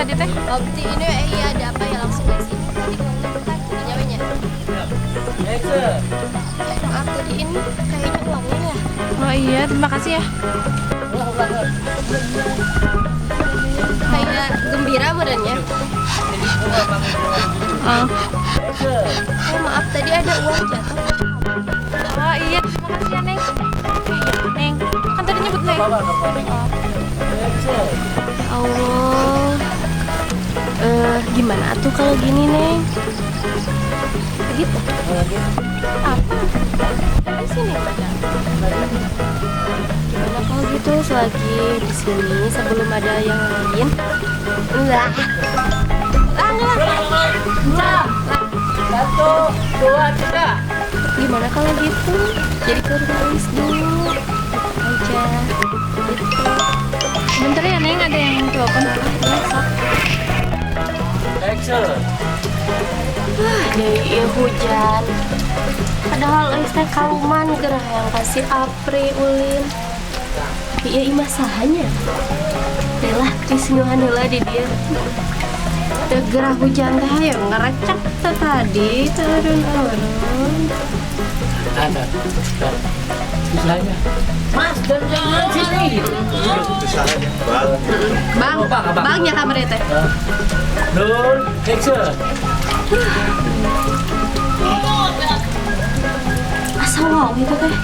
Tadi teh. Oh, berarti ini iya, ada apa ya, langsung ke sini. Tadi uangnya bukan punya nya. Action. Maaf, tadi ini kayaknya uangnya ya. Oh iya, terima kasih ya. Kayak gembira badannya. Oh. Action. Oh, maaf, tadi ada uang jatuh. Oh iya, terima kasih ya, Neng. Iya, Neng. Kan tadi nyebut Neng. Bawa ke Action. Ya Allah. Gimana tuh kalau gini, Neng? Begitu. Apa? Di sini ada. Gimana kalau gitu selagi di sini sebelum ada yang lain? Enggak. Ah, enggak lah. Dua. Satu, dua, tiga. Gimana kalau gitu? Jadi ke rumah Elis dulu. Aja. Gitu. Bentar ya, Neng, ada yang telepon. Ya, sok. Action. Wah, deui hujan. Padahal euy teh kaluman gerah yang kasih Apri ulin. Tapi ieu imah sahanya. Lah, disinyuhan heula di dieu. Teu gerah hujan teh hayo ngerecek teh tadi turun-turun. Ada. Usahanya. Mas, dan jangan sini. Bang. Bang, Oh, bang, abang. bangnya kamar teh. Roll, action. Asa wow gitu teh.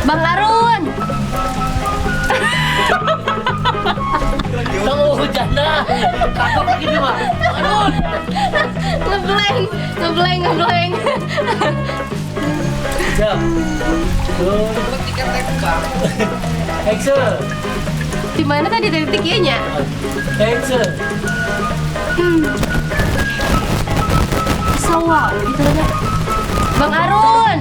Bang Arun. Tunggu hujan dah. Kakak begitu, Pak. Aduh. Ngeblank, ngeblank, ngeblank. Siap. Roll. Action. Di mana tadi titik ieu nya? Action. Asa wow gitu teh. Bang Arun.